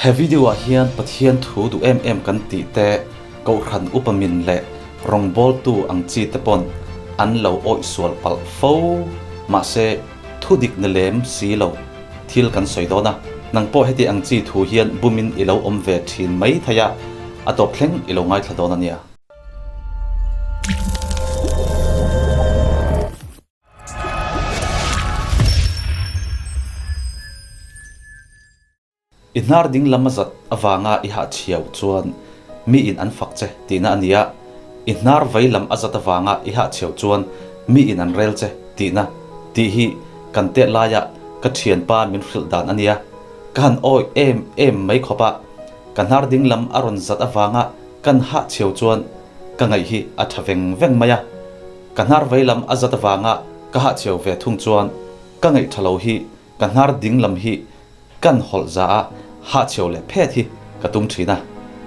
He video ah hian Pathian thu duh em em kan tih te, Kohhran upa min leh rawngbawltu ang chi te pawn an lo awih sual palh fo. Mahse, thu dik ni lem si lo thil kan sawi dawn a, nang pawh heti ang chi thu hian bumin i lo awm ve thin mai thei a, a tawp thleng i lo ngaithla dawn a nia. I hnar ding lam a zat avanga i hahchhiau chuan miin an fak che tihna a ni a, i hnar vei lam a zat avanga i hahchhiau chuan miin an rel che tihna tih hi kan tet laia ka thianpa min hrilh dan a nia. Ka han awih em em mai khawp a, ka hnar ding lam a rawn zat avanga kan hahchhiau chuan ka ngaih hi a tha veng veng mai a, ka hnar vei lam a zat avanga ka hahchhiau ve thung chuan ka ngaih tha lo hi ka hnar ding lam hi Kan hawlh za a, hahchheu leh phet hi ka tum thin a.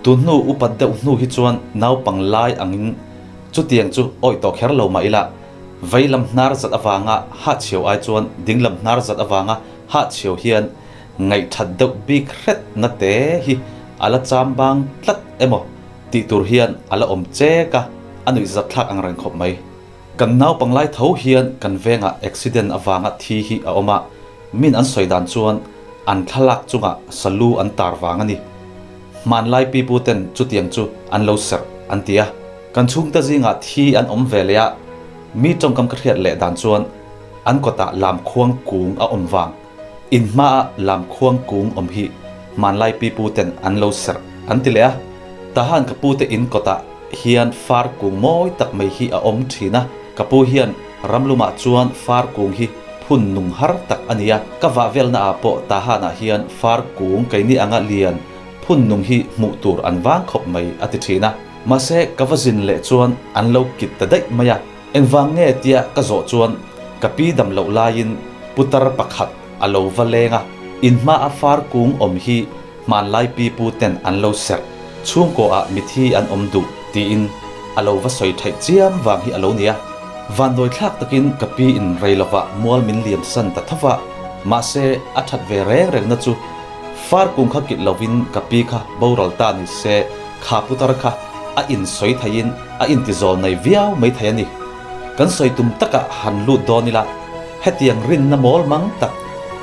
Tun hnu upat deuh hnu hi chuan naupang lai angin chutiang chu awih tawh kher lo mah ila, vei lam hnar zat avanga hahchheu ai chuan ding lam hnar zat avanga hahchheu hian ngaihthat deuh bik hret na te hi a la cham bang tlat emaw tih tur hian a la awm chek a, a nuihzat thlak ang reng khawp mai. Kan naupang lai tho hian kan vengah accident avanga thi hi a awm a, min an sawi dan chuan an thlalak chungah salu an tar vang a ni. Hmanlai pipu ten chutiang chu an lo serh an ti a. Kan chhungte zingah thi an awm ve leh a, mi tawngkam ka hriat leh dan chuan an kawtah lamkhuang kung a awm vang. In hmaah lamkhuang kung awm hi hmanlai pipu ten an lo serh an ti leh a. Tahan ka pute in kawtah hian far kung mawi tak mai hi a awm thin a, ka pu hian ramlumah chuan far kung hi phun nung har tak a ni a, ka vah velna ah pawh Tahanah hian far kung keini anga lian phun nung hi hmuh tur an vang khawp mai a ti thin a. Mahse ka va zin leh chuan an lo kit ta daih mai a, engvang nge tia ka zawh chuan ka pi dam loh laiin putar pakhat a lo va leng a, in hmaa far kung awm hi Hmanlai pipu ten an lo serh, chhungkaw ah mithi an awm duh tiin a lo va sawi theih chiam vang hi a lo nia. Vandawi thlak takin ka pi in rei lovah mual min liam san ta tho va, mahse a that ve reng reng na chu far kung kha kit lovin ka pi kha boral ta ni se kha putar kha a in sawi theiin a inti zawl nei viau mai thei a ni. Kan sawi tum takah han lut dawn ila, hetiang rinna mawl mang tak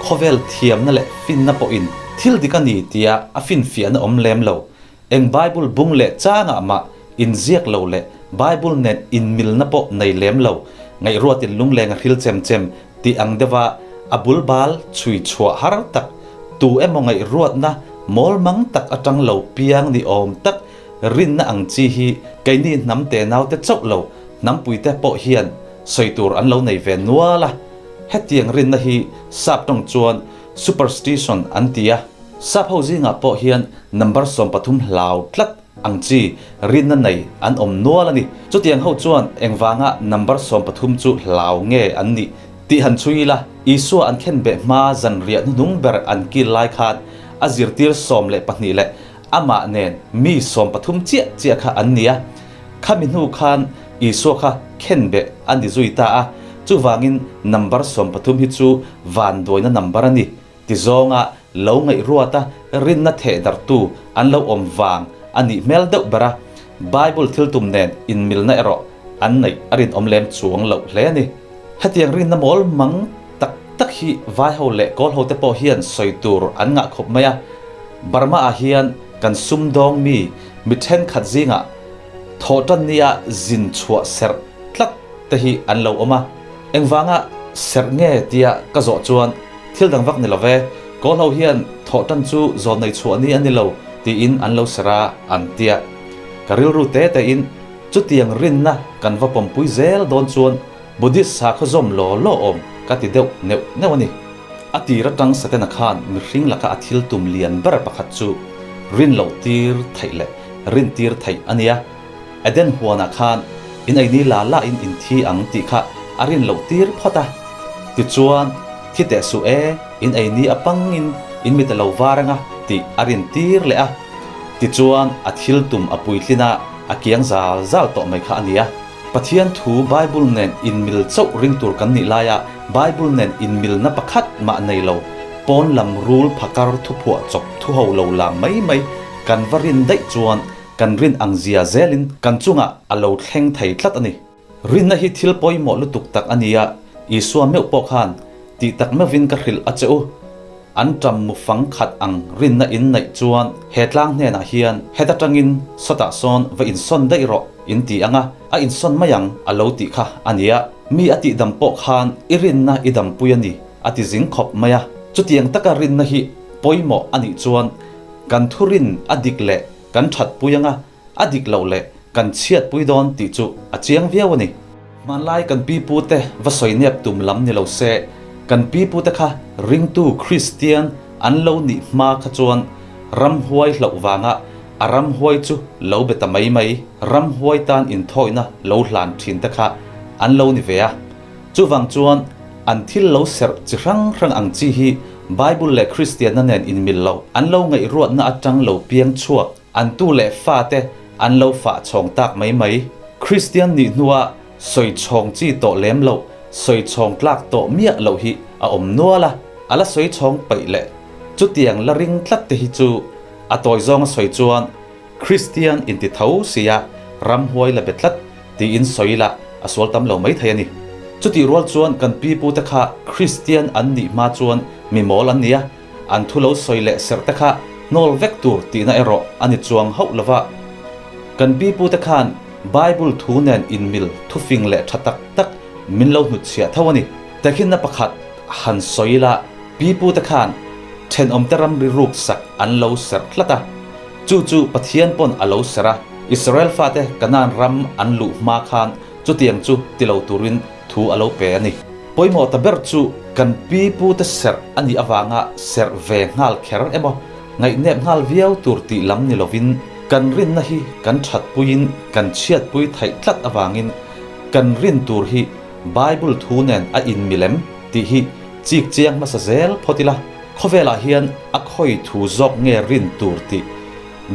khawvel thiamna leh finna pawhin thil dik a ni tia a finfiahna awm lem lo. Eng Bible bung leh changah mah inziak lo leh Bible nen inmilna pawh nei lem lo, ngaihruatin lungleng a hril chem chem tih ang deuha a bul bal chhui chhuah har tak, tu emaw ngaihruatna mawl mang tak atang lo piang ni awm tak rinna ang chi hi keini hnam te naute chauh lo hnampuite pawh hian sawi tur an lo nei ve nual a. Hetiang rinna hi sap tawng chuan superstition an ti a, sap ho zingah pawh hian number 13 hlau tlat ang chi rinna nei an awm nual a ni. Chutiang ho chuan engvanga number 13 chu hlau nge an nih tih han chhui ila, Isua an khen beh hma zanriah hnuhnung ber an kil lai khan a zirtir 12 leh amah nen mi 13 chiah chiah kha an ni a. Khami hnu khan Isua kha khen beh a ni zui ta a, chuvangin number 13 hi chu vanduaina number a ni ti zawnga lo ngaihruata rinna theh dartu an lo awm vang a nih hmel deuh ber a, Bible thil tum nen inmilna erawh an neih a rinawm lem chuang loh hle a ni. Hetiang rinna mawl mang tak tak hi vaiho leh kawlho te pawh hian sawi tur an ngah khawp mai a, Burma ah hian kan sumdawng mi mi thenkhat zingah Thawhtan nia zin chhuah serh tlat te hi an lo awm a, engvanga serh nge tia ka zawh chuan thil dang vak ni lo ve, Kawlho hian thawhtan chu zawn nei chhuah ni a ni lo tiin an lo serh a an tia. Ka rilru te tein chutiang rinna kan va pawmpui zel dawn chuan Buddhist sakhaw zawm law law awm ka ti deuh neuh neuh a ni. A tir atang Satena khan mihring laka a thil tum lian ber pakhat chu rin loh tir theih leh rin tir theih a nia. Eden huanah khan in ei ni la la in in thi ang tih kha a rin loh tir phawt a. Tichuan, thi teh suh e, in ei ni apangin in mi ta lo var anga tih a rin tir leh a. Tichuan, a thil tum a puitlin a, a kiang zal zal tawh mai kha a nia. Pathian thu Bible nen inmil chauh ring tur kan nih laia Bible nen inmilna pakhat mah nei lo. Pawn lam rul phakar thuphuah chawp thu ho lo lam mai mai kan va rin daih chuan kan rin ang zia zelin kan chungah a lo thleng thei tlat a ni. Rinna hi thil pawimawh lutuk tak a ni a, Isua meuh pawh khan tih tak meuhvin ka hrilh a che u. An ṭam mu fang khat ang rinna in neih chuan he tlang hnenah hian heta ṭangin sawtah sawn va insawn daih rawh in ti ang a, a insawn mai ang a lo tih kha a nia. Mi a tihdam pawh khan i rinna i dampui a ni a ti zing khawp mai a. Chutiang taka rinna hi pawimawh a nih chuan kan thurin a dik leh kan ṭhatpui ang a, A dik loh leh kan chhiatpui dawn tih chu a chiang viau a ni. Hmanlai kan pipute va sawi nep tum lam ni lo se, kan pipute kha ringtu Kristian an lo nih hma kha chuan ramhuai hlauh vanga a ramhuai chu lo be ta mai mai, ramhuai tan inthawihna lo hlan thin te kha an lo ni ve a. Chuvang chuan an thil lo serh chi hrang hrang ang chi hi Bible leh Kristianna nen inmil lo, an lo ngaihruatna atang lo piang chhuak An tu leh fate an lo fah chhawng tak mai mai. Kristian nih hnua sawi chhawng chi tawh lem loh, sawi chhawng tlak tawh miah loh hi a awm nual a, a la sawi chhawng peih leh chutiang la ring tlat te hi chu a tawi zawnga sawi chuan Kristian inti tho sia ramhuai la be tlat tiin sawi la a sual tam lo mai thei a ni. Chutih rual chuan kan pipute kha Kristian an nih hma chuan mi mawl an ni a, An thu lo sawi leh serh te kha hnawl vek tur tihna erawh a ni chuang hauh lo va. Kan pipute khan Bible thu nen inmil thufing leh tha tak tak min lo hnutchhiah tho a ni. Tehkhinna pakhat han sawi ila, pipute khan thenawmte ramri ruk sak an lo serh tlat a. Chu chu Pathian pawn a lo serh a, Israel fate Kanaan ram an luh hma khan chutiang chu ti lo turin thu a lo pe a ni. Pawimawh ta ber chu kan pi pute serh a nih avanga serh ve nghal kher emaw, ngaihnep nghal viau tur tih lam ni lovin kan rinna hi kan thatpuiin kan chhiatpui theih tlat avangin kan rin tur hi Bible thu nen a inmil em tih hi chik chiang hmasa zel phawt ila, khawvelah hian a khawi thu zawk nge rin tur tih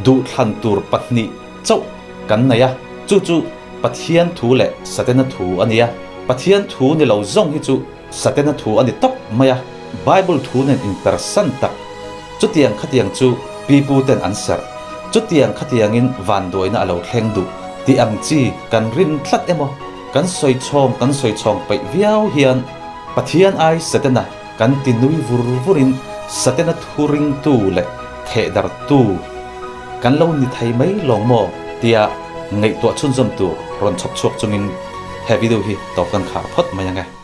duhthlan tur pahnih chauh kan nei a, chu chu Pathian thu leh Satena thu a nia. Pathian thu ni lo zawng hi chu Satena thu a ni tawp mai a, Bible thu nen inpersan tak. Chutiang khatiang chu pipu ten an serh. Chutiang khatiangin vanduaina a lo thleng duh tih ang chi kan rin tlat emaw, kan sawi chhawng kan sawi chhawng peih viau hian Pathian ai Satena kan ti nui vur vurin Satena thu ringtu leh thehdartu Kan lo ni thei mai lawng maw? tia ngaihtuah chhunzawm tur rawn chhawp chhuak chungin he video hi tawp kan khar phawt mai ang e.